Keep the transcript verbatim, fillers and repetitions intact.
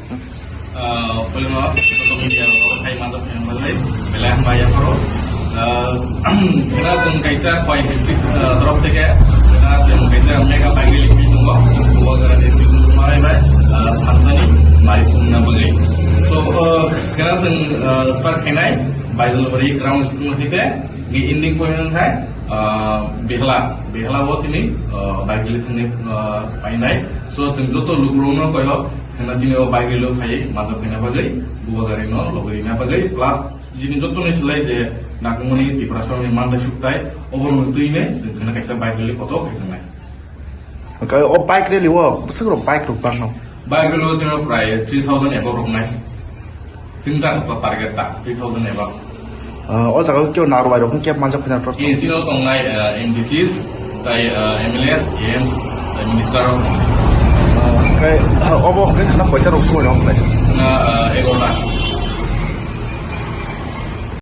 Ah, polino social media o hai manjak yang bagwi belai hambai yapharo. Ah, kena chwng kaisa Khowai district, ah, torof theke kena chwng kaisa mega bike rally khe tongo. Bubagra district marai bai, ah, thansani mai chwngna bagwi. So, ah, kena chwng, ah, start khainai Baijalbari ground school hite ni ending point khai, ah, Behla, Behla o tini, ah, bike rally thangni, ah, painai. So, chwng joto lukurokno koyo Kheno chini o bike rally o phai manjak khaina bagwi, Bubagrino logwi rina bagwi, plus chini jottoni slai je nangkukmani Tiprasarokni manthai sukthai, obo nwng twi ne chwng kheno kaisa bike rally kotor khaijak nai. Oke, o bike rally o bwswk rok bike rok bangno? Bike rally o chwng prai three thousand above rok nai. Chwng ta target ta three thousand above. Ah, o jaga o kebo narwai rok kebo manjak phai na. Eh, chini o tongnai, eh, M D Cs, tai, eh, M L As, M Ps, tai minister rok. Ah, oke, ah, obo hwnkhe khana koita rok sumai rok khlai? Khana, eh, egarota.